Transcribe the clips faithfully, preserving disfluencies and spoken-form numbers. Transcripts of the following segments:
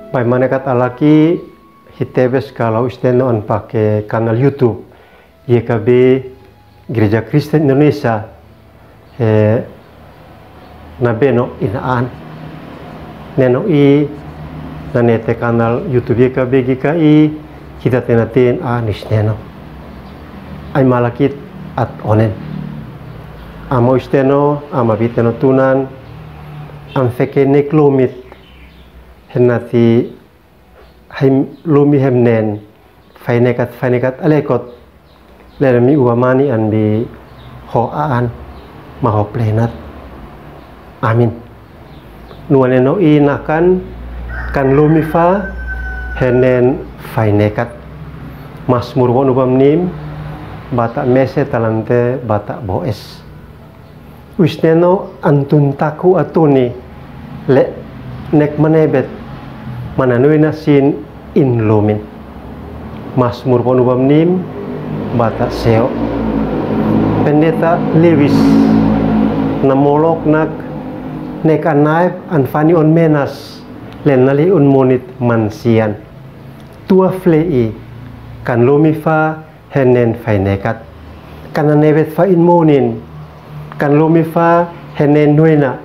Bai manekat alaki, hi tebes kalo isneno an pake kanal YouTube Y K B Gereja Kristen Indonesia, eh, na beno inaan. Neno i, na nete kanal YouTube Y K B gi ka i, kita tena ten a nisneno. Ai malakit at onen. Amo isneno, ama biteno tunan, am feke nek lumit, hena ti hai lumi hem nen, fainekat, fainekat alekot, lele mi uwa mani an bi ho aan, ma ho plenat. Amin. Nua neno i nakan, kan lumi fa, henen fainekat. Masmur wanu bam nim, bata mese talante, bata boes. Uisneno an tun taku atuni le nek manebet, mananui na sin in lumin. Masmur wanu bam nim, bata seo. Pendeta Lewis na molok nak nek anaep an fani on menas, le nali un monit mansian. Tuaf le i, kan lumi fa, henen fainekat. Kan nanebet fa in monin, kan lumi fa henen nuena,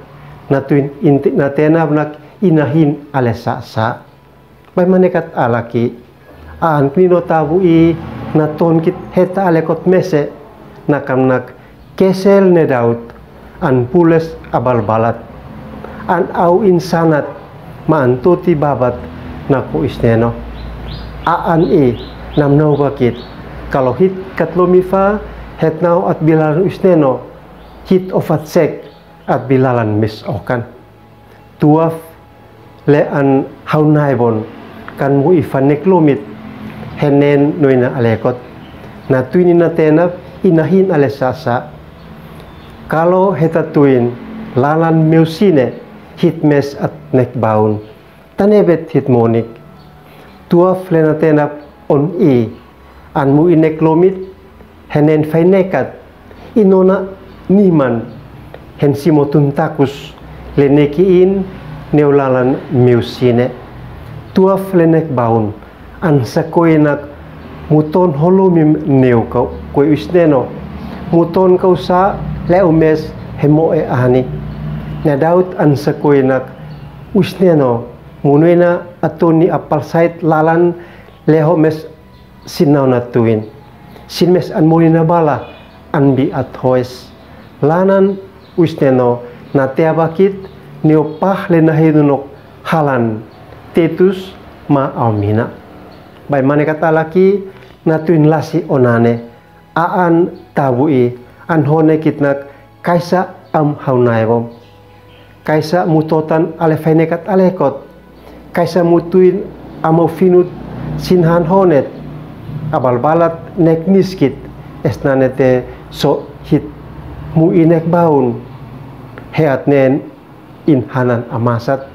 na tuin inti, na tenap nak inahin ale sa sa. Bai manekat alaki, aan kni no tabu i na tonkit heta alekot mese, na kam nak kesel ne Daud, an pules abalbalat, an au insanat, ma an toti babat na ko isneno. Aan i, nam nau bakit, kalo hit kat lumi fa, het nau at bilalan uisneno, hit ofat sek, at bilalan mis okan. Tuaf le an hau naibon, kan mu i fanek lumit, henen nuina alekot. Na tuin ina tenap, inahin ale sa sa. Kalo heta tuin, lalan meusine, hit mes at nek baun. Tanebet hit monik. Tuaf le na tenap on i, an mu i nek lumit, henen fainekat, inona niman, hen simo tun takus, le neki in, neu lalan meusine. Tuaf le nek baun, an sakoinak, muton holumim neu kau, koi uisneno, muton kau sa, le umes, hemo e ani. Na Daud an sakoinak, uisneno, munuina atoni apal sait lalan, le ho mes sinau na tuin. Sin mes an moni na bala, an bi at hoes. Lanan uisneno na tea bakit, neo pah le na heinunok halan, tetus ma aumina. Bai manekat alaki, na tuin lasi onane. Aan tabu i, an hone kitnak, kaisa am hau naibom. Kaisa mutotan ale fainekat alekot. Kaisa mutuin amau finut sin han honet. Abalbalat nek niskit. Esnanete so hit mu i nek baun. Heat nen in hanan amasat.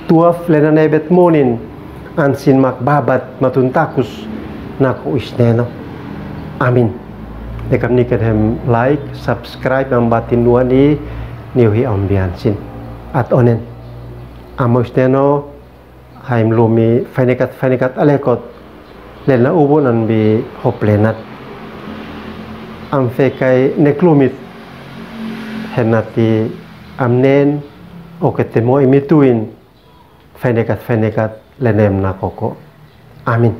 Tuaf le nanebet monin, an sin mak babat matun takus, na ko uisneno. Amin. Dekam niket hem like, subscribe, am batin nuan i, niu hi am bian sin. At onen. Amo uisneno, haim lumi, fainekat, fainekat alekot. Lena ubun an bi hoplenat. Am fekai nek lumit. Henati am nen, oke temo i mituin. Fainekat, fainekat, le nem na koko. Amin.